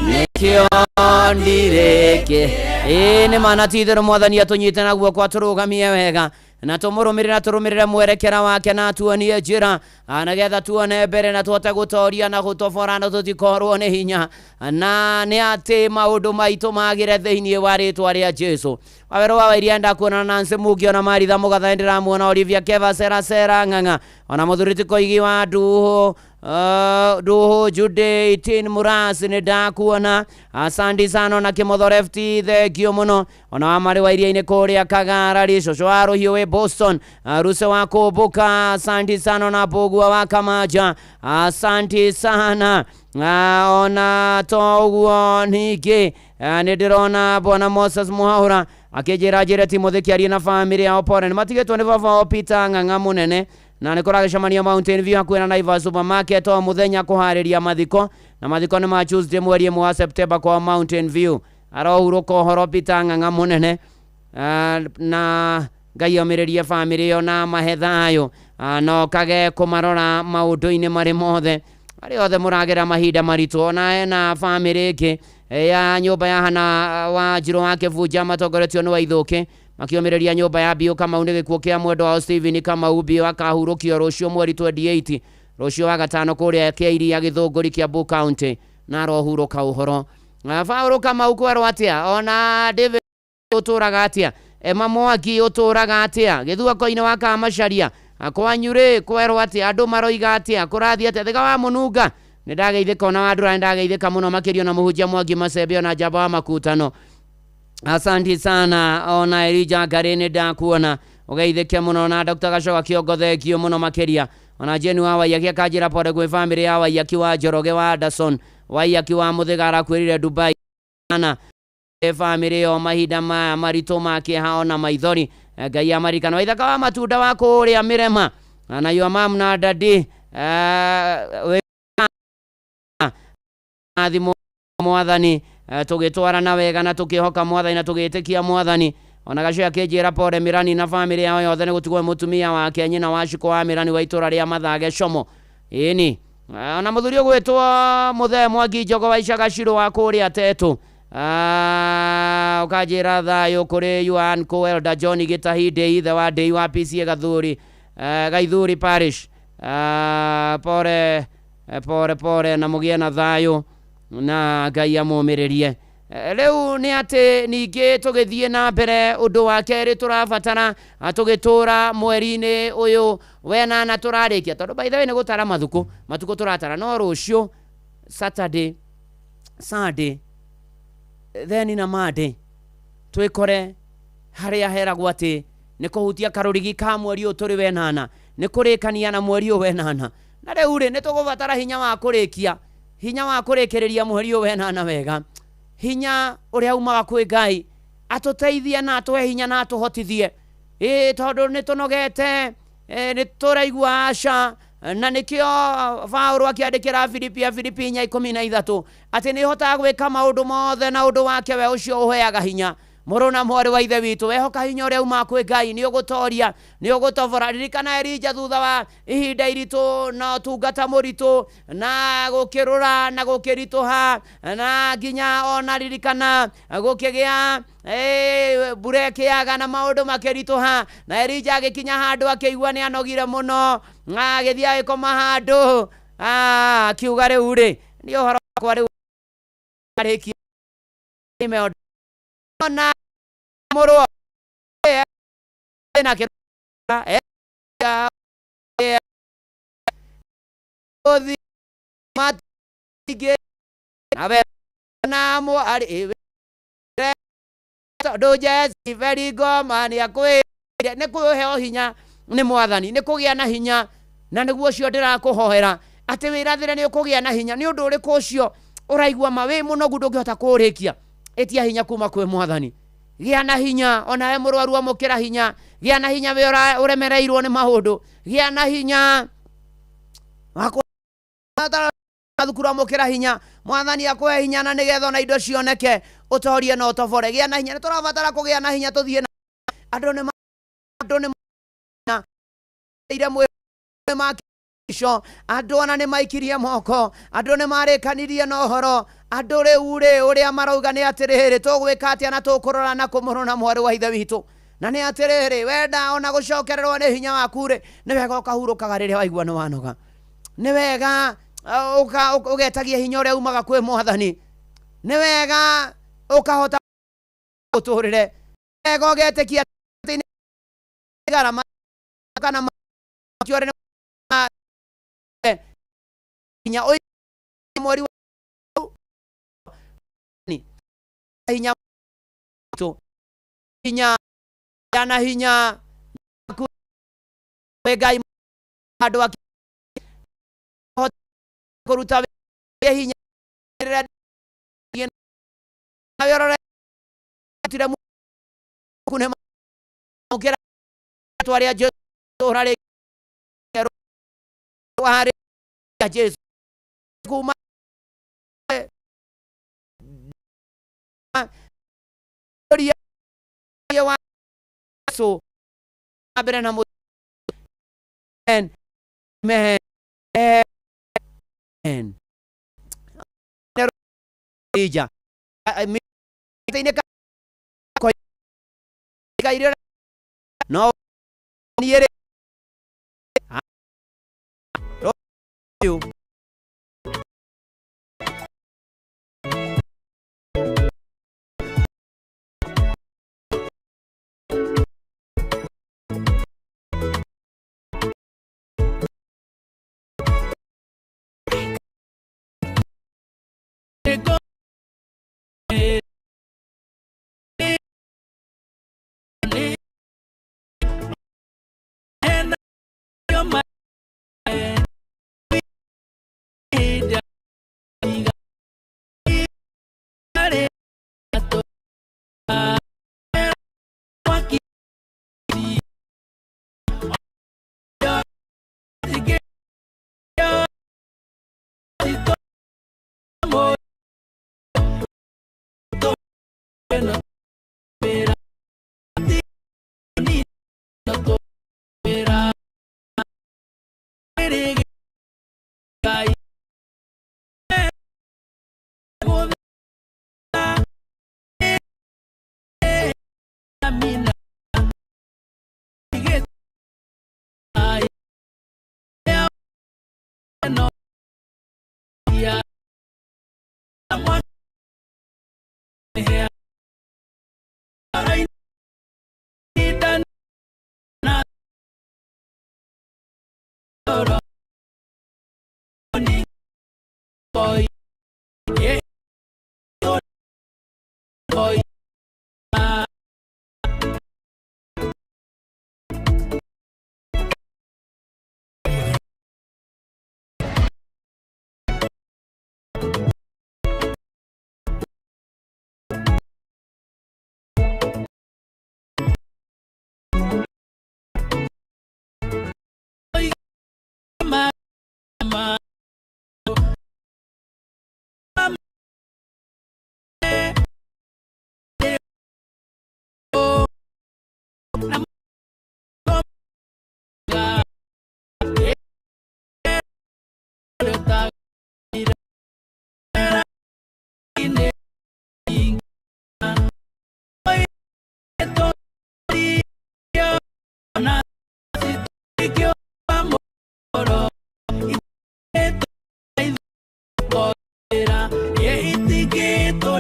Nĩkĩo ndirĩkĩ ĩĩ nĩ mana ti itherũ mwathani atũnyite na guoko atũrũgamie wega na tũmũrũmĩrĩre tũrũmĩrĩre mwerekera wake na atuonie njĩra nĩgetha tuone mbere na tũhote gũtoria na gũtobora na tũtikorwo nĩ hinya na nĩ atĩ maũndũ maitũ magĩre thĩinĩ wa rĩtwa rĩa Jesu. Wawerũ wa wairia ndakuona Nancy Mugi ona Maritha Mũgatha ndĩramuona Olivia Keva Sera Sera Ng'ang'a ona mũthuri ti Koigi wa Nduhu Nduhu Jude 18 Muras nĩ ndakuona asandi sana ona Kĩmotho Lefty thengio mũno ona wa marĩ wa iria-inĩ kũrĩa Kagarari cũcũ wa Rũhiũ wĩ Boston Ruse wa Kũmbũka asandi sana ona Mbũgua wa Kamaja asanti sana ona to ũguo ningĩ nĩ ndĩrona bwana Moses Muhaura akĩnjĩra njĩre Timothy kĩarie na bamĩrĩ yao pore nĩ matigĩtwo nĩ baba wao Peter Ng'ang'a mũnene na nĩ kũragĩcemania Mountain View hakuhĩ na Naivas Supermarket o mũthenya kũharĩria mathiko na mathiko nĩ ma Tuesday mweri ĩmwe wa September kwa Mountain View arohurũka ũhoro Peter Ng'ang'a mũnene na Ngai omĩrĩrie bamĩrĩ ĩyo na amahe thayũ na okage kũmarora maũndũ-inĩ marĩ mothe arĩa othe mũragera mahinda maritũ ona hena bamĩrĩ ĩngĩ ya nyũmba ya Hana wa Njirũ wa Kĩbunja matongoretio nĩ Waithũkĩ makĩũmĩrĩria nyũmba ya Biũ Kamau nĩ gĩkuũ kĩa mwendwa wao Stephen Kamau Biũ akahurũkio rũciũ mweri 28 rũciũ wa gatano kũrĩa Kĩairia Gĩthũngũri Kiambu County na arohurũka ũhoro. Paũlũ Kamau kwerwo atĩa ona David ũtũraga atĩa Emma Mwangi ũtũraga atĩa gĩthuako-inĩ wa Kamacharia kwanyu rĩ kwerwo atĩa andũ maroiga atĩa kũrathiĩ atĩa thĩga wa mũnunga nĩ ndageithĩka ona wandũra nĩ ndageithĩka mũno makĩria ona mũhunjia Mwangi Macembe ona njamba wa makutano asanti sana ona Elijah Ngari nĩ ndakuona ũgeithĩke mũno na Dr. Gacoga Kĩongo thengio mũno makĩria ona Jane wa Waiyaki akanjĩra pore gwĩ bamĩrĩ ya Waiyaki wa Njoroge wa Anderson Waiyaki wa Mũthĩga arakuĩrire Dubai na bamĩrĩ ĩyo mahinda maya maritũ ma kĩeha ona maithori Ngai amarikana waithaka wa matunda wa kũrĩa Mĩrema na your mom na daddy thimũ mwathani tũgĩtwarana wega na tũkĩhoka mwathani na tũgĩtĩkia mwathani ona gacio akĩnjĩra pore Mĩrani na bamĩrĩ yao yothe nĩ gũtigwo nĩ mũtumia wake nyina wa Shiko wa Mĩrani wa itũra rĩa Mathage Como ĩni ona mũthuri ũgwĩtwo Mũthee Mwangi Njogo wa Icaga Cirũ wa kũrĩa Tetũ ũkanjĩra thayũ kũrĩ your uncle Elder John Gĩtahi Ndĩi ithe wa Ndĩi wa PCA Gathuri Gaithuri Parish pore pore pore na mũgĩe na thayũ na Ngai amũmĩrĩrie. Rĩu nĩ atĩ ningĩ tũgĩthiĩ na mbere ũndũ wa kerĩ tũrabatara tũgĩtũra mweri-inĩ ũyũ wenana tũrarĩkia tondũ by the way nĩ gũtara mathukũ matukũ tũratara no rũciũ Saturday Sunday then na Monday twĩkore harĩa heragwo atĩ nĩ kũhutia karũrigi ka mweri ũyũ tũrĩ wenana nĩ kũrĩkania na mweri ũyũ wenana na rĩu rĩ nĩ tũgũbatara hinya wa kũrĩkia hinya wa kũrĩkĩrĩria mweri ũyũ wenana wega hinya ũrĩa umaga kwĩ Ngai atũteithie na atũhe hinya na atũhotithie ĩĩ tondũ nĩ tũnogete nĩ tũraigua aca na nĩkĩo Paũlũ akĩandĩkĩra Filipi Filipi 4:13 atĩ nĩ hotaga gwĩka maũndũ mothe na ũndũ wake we ũcio ũheaga hinya Mũrũ na mwarĩ wa ithe witũ, wehoka hinya ũrĩa uma kwĩ Ngai, nĩ ũgũtoria, nĩ ũgũtobora. Ririkana Elija thutha wa ihinda iritũ na ũtungata mũritũ na gũkĩrũra na gũkĩritũha, na nginya ona ririkana gũkĩgĩa mbura ĩkĩaga na maũndũ makĩritũha, na Elija agĩkinya handũ akĩigua nĩ anogire mũno, na agĩthiĩ agĩkoma handũ, akiuga rĩu rĩ nĩ ũhoro wakwa rĩu arĩkia na mũrũ na kĩrũthi matingĩ nawe na mwarĩ tondũ Jezebeli ngoma nĩakwĩrire. Nĩ kũheo hinya nĩ Mwathani, nĩ kũgĩa na hinya, na nĩguo ũcio ndĩrakũhoera atĩ wĩrathĩre nĩ ũkũgĩa na hinya. Nĩ ũndũ ũrĩkũ ũcio ũraigua ma wĩ mũnogu ndũngĩhota kũũrĩkia? Ĩtia hinya kuma kwĩ Mwathani. Gĩa na hinya, onawe mũrwaru amũkĩra hinya. Gĩa na hinya we ũremereirwo nĩ maũndũ. Gĩa na hinya thukuru, amũkĩra hinya. Mwathani akũhe hinya na nĩgetha ona indo cioneke ũtorie na ũtobore. Gĩa na hinya, nĩ tũrabatara kũgĩa na hinya tũthiĩ na andũ nĩ andũ nĩ ire mwĩ makĩco, andũ ona nĩ maikirie moko, andũ nĩ marĩkanirie na ũhoro. Andũ rĩu rĩ ũrĩa marauga nĩ atĩrĩrĩ, tũgwĩka atĩa na tũkũrora na kũmũrũ na mwarĩ wa ithe witũ? Na nĩ atĩrĩrĩ, wenda ona gũcokererwo nĩ hinya waku rĩ, nĩ wega ũkahurũkaga rĩrĩa waigua nĩ wanoga. Nĩ wega ũgetagia hinya ũrĩa umaga kwĩ Mwathani. Nĩ wega ũkahota ũtũrĩre. Wega ũgetĩkia atĩ nĩ garama kana matiore nĩ hinya ũyũ mweri wa hinya hinya na hinya kwĩ Ngai andũ kũruta hinya rĩtwa rĩa Jesu rĩ harĩ Jesu kuma wa Jesu mbere na amen. Ija no niĩ rĩ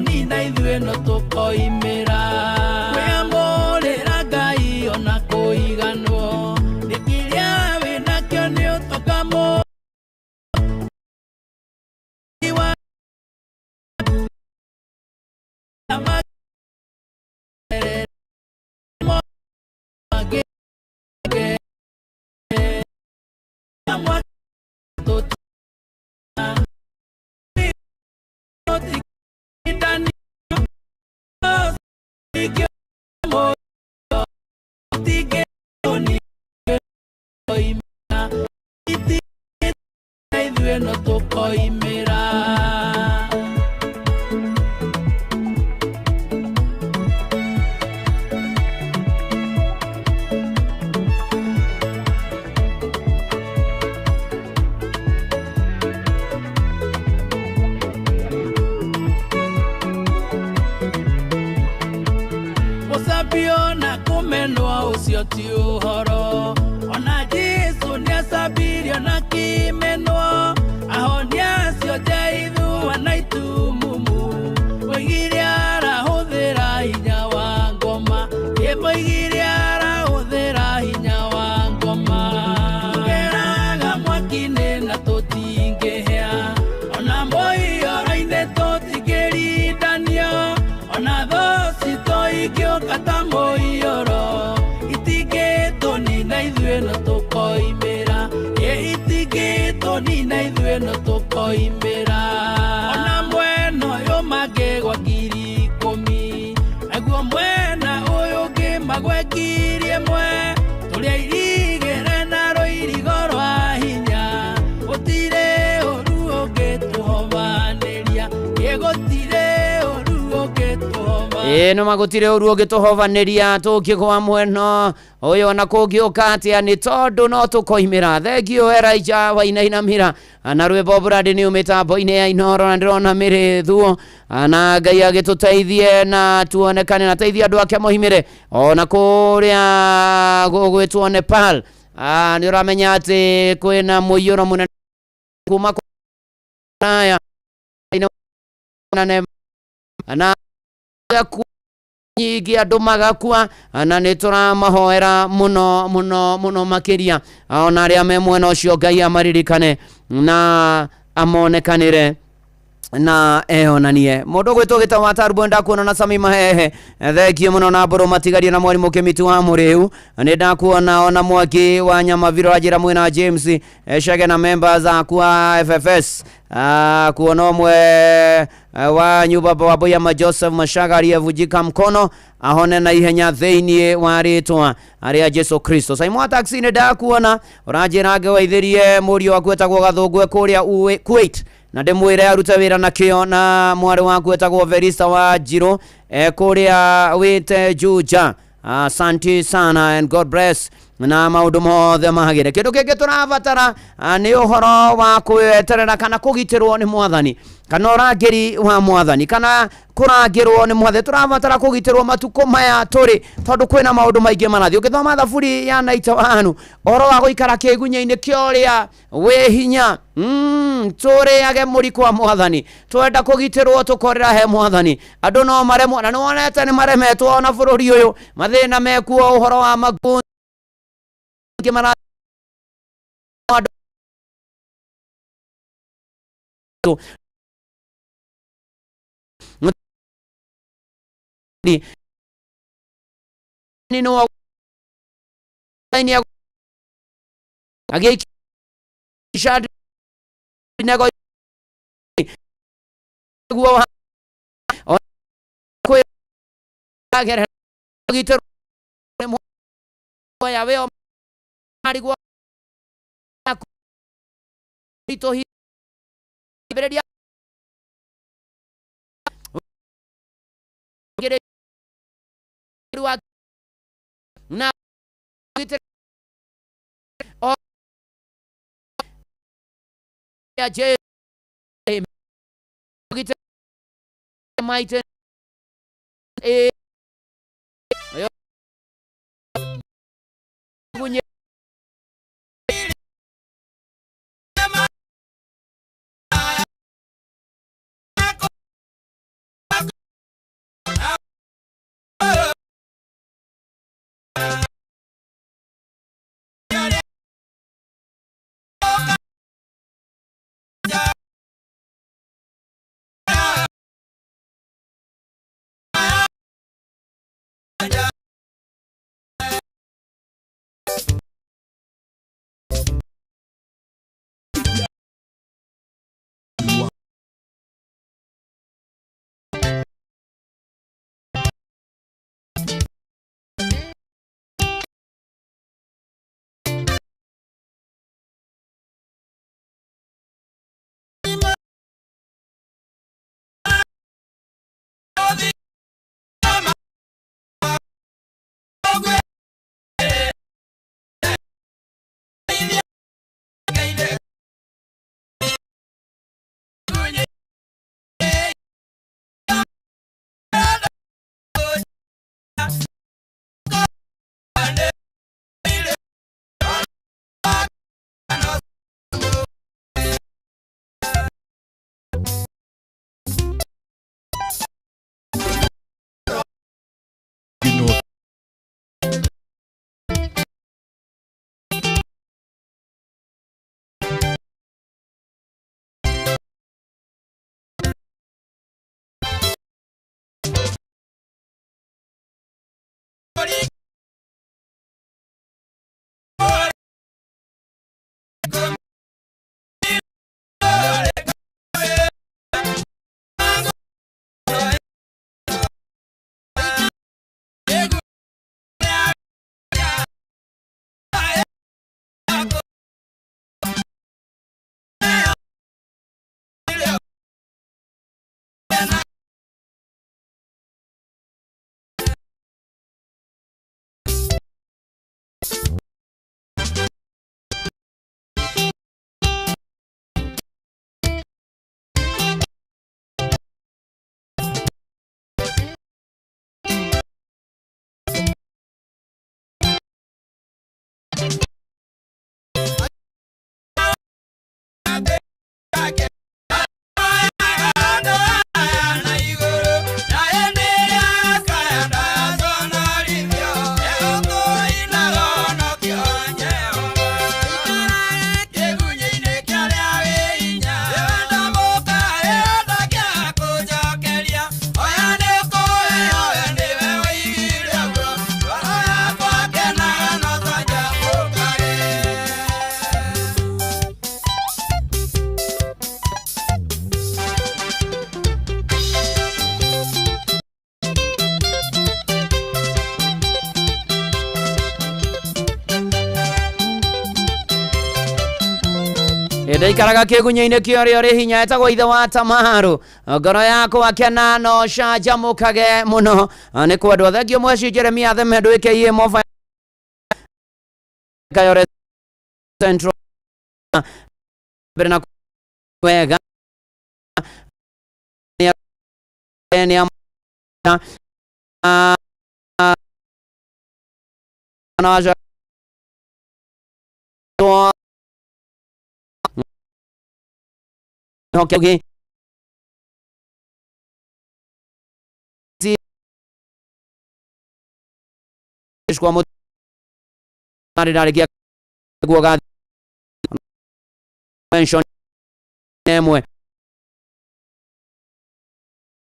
Tũtingĩtũnina ithuĩ no tũkoimĩra. Kwĩamũrĩra Ngai ona kũiganwo nĩ kĩrĩa wĩnakĩo nĩ ũtonga mũingĩ wa ithuĩ no tũkoimĩra. Gũcambio na kũmenwo ũcio ti ũhoro, ona Jesũ nĩacambirio na kĩmenwo, ahonia acio njaithua na itumumu, moigire arahũthĩra hinya wa ngoma, ĩ moigire arahũthĩra hinya wa ngoma. Tũgeraga mwaki-inĩ na tũtingĩhĩa, ona mũiyũro-inĩ tũtingĩrindanio, ona thũ citũ ingĩũka ta mũiyũro, itingĩtũnina ithuĩ no tũkoimĩra, ĩ itingĩtũnina ithuĩ no tũkoimĩra. Ona mwena ũyũ mangĩgwa 10,000, naguo mwena ũyũ ũngĩ magwe 1,000, tũrĩa irigĩre na rũirigo rwa hinya, gũtirĩ ũru ũngĩtũhobanĩria, ĩ gũtirĩ ũru ũngĩtũhobanĩria. Ĩ no magũtirĩ ũru ũngĩtũhobanĩria tũngĩgwa mwena ũyũ ona kũngĩũka atĩa nĩ tondũ no tũkoimĩra. Thengio Elijah Wainainamira na rwĩmbo brand new mĩtambo-inĩ ya Inooro na ndĩrona mĩrĩthuo na Ngai agĩtũteithie na tuonekane na teithie andũ ake moimĩre ona kũrĩa gũgwĩtwo Nepal. Nĩ ũramenya atĩ kwĩna mũiyũro mũnene kuma kũraya na nyingĩ andũ magakua na nĩ tũramahoera mũno mũno mũno makĩria ona arĩa me mwena ũcio Ngai amaririkane na amonekanĩre na eonanie. Mũndũ ũgwĩtwo Gĩtau wa Tarbo ndakuona na Sami Mahehe, thengiũ mũno na Mbũrũ Matigario na mwarimũ Kĩmitu wa Mũrĩu, nĩ ndakuona ona Mwangi wa Nyamaviro anjĩra mwĩna James Chege na members aku a FFS, kuona ũmwe wa nyumba wa Boyama Joseph Mashaga aliyevunjika mkono ahone na ihenya thĩinĩ wa rĩtwa rĩa Jesu Kristo. Saimũ wa taxi nĩ ndakuona ũranjĩra ngĩwaithĩrie mũriũ waku etagwo Gathũngwe kũrĩa Kuwait na ndĩmwĩre arute wĩra na kĩo, na mwarĩ waku etagwo Verista wa Njirũ kũrĩa wĩte Juja. Asante sana and God bless na maũndũ mothe magĩre. Kĩndũ kĩngĩ tũrabatara nĩ ũhoro wa kwĩeterera kana kũgitĩrwo nĩ mwathani kana ũrangĩri wa mwathani kana kũrangĩrwo nĩ mwathani. Tũrabatara kũgitĩrwo matukũ maya tũrĩ tondũ kwĩna maũndũ maingĩ marathiĩ. Ũngĩthoma thaburi ya 91 ũhoro wa gũikara kĩgunyĩ-inĩ kĩa ũrĩa wĩ hinya, tũrĩage mũriko wa mwathani, twenda kũgitĩrwo tũkorera he mwathani. Andũ no maremwo na nĩwonete nĩ maremetwo ona bũrũri ũyũ, mathĩna mekuo ũhoro wa magundi mara andũ Ndaikaraga kĩgunyũ-inĩ kĩa ũrĩa ũrĩ hinya etagwo ithe wa Tamaru. Ngoro yakwa kena no canjamũkage mũno nĩ kwendwo. Thengio mweci Jeremia Theme ndwĩkĩie moba Kayore Central mbere na wega nĩ na hoke kwa mutari ndarikia guoga mention emwe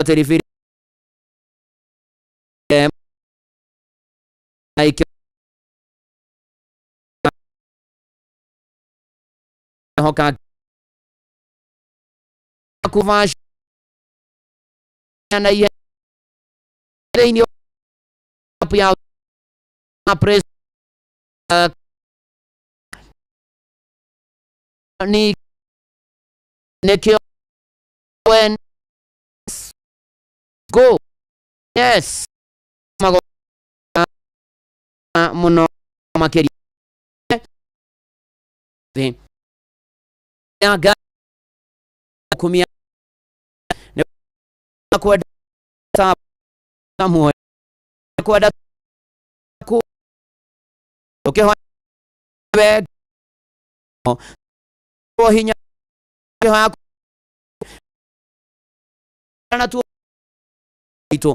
terifiri hoka kuva na ihe thĩinĩ ya press ni nĩkĩo when go yes mago mũno makĩria thĩ ya Ngai kumia nĩ kwenda ta muoyo kwenda ku ũkĩhoya we hinya ũkĩhoya na tu itũ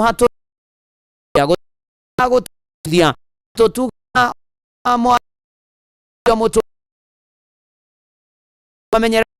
hatu gũteithia tũtuga mwa mũtũ amenyere